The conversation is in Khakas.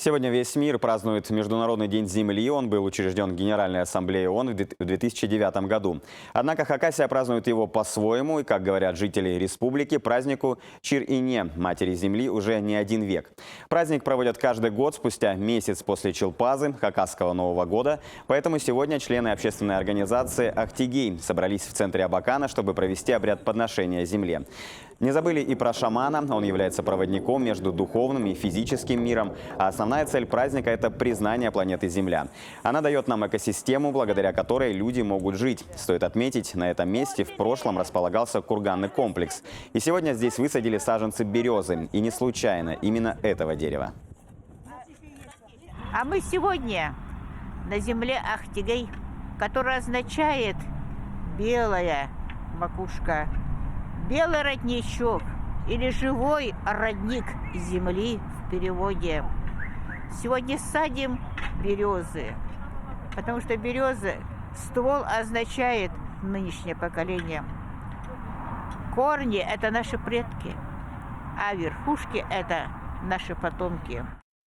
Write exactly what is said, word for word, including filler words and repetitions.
Сегодня весь мир празднует Международный день земли. Он был учреждён Генеральной Ассамблеей ООН в две- в две тысячи девятом году. Однако Хакасия празднует его по-своему, и, как говорят жители республики, празднику Чир-Ине, Матери Земли, уже не один век. Праздник проводят каждый год спустя месяц после Чилпазы, хакасского Нового года, поэтому сегодня члены общественной организации «Ахтигей» собрались в центре Абакана, чтобы провести обряд подношения земле. Не забыли и про шамана. Он является проводником между духовным и физическим миром, а основная цель праздника — это признание планеты Земля. Она даёт нам экосистему, благодаря которой люди могут жить. Стоит отметить, на этом месте в прошлом располагался курганный комплекс. И сегодня здесь высадили саженцы берёзы. И не случайно именно этого дерева. А мы сегодня на земле Ахтигей, которая означает белая макушка, белый родничок или живой родник земли в переводе. Сегодня садим берёзы, потому что берёзы, ствол означает нынешнее поколение. Корни — это наши предки, а верхушки — это наши потомки.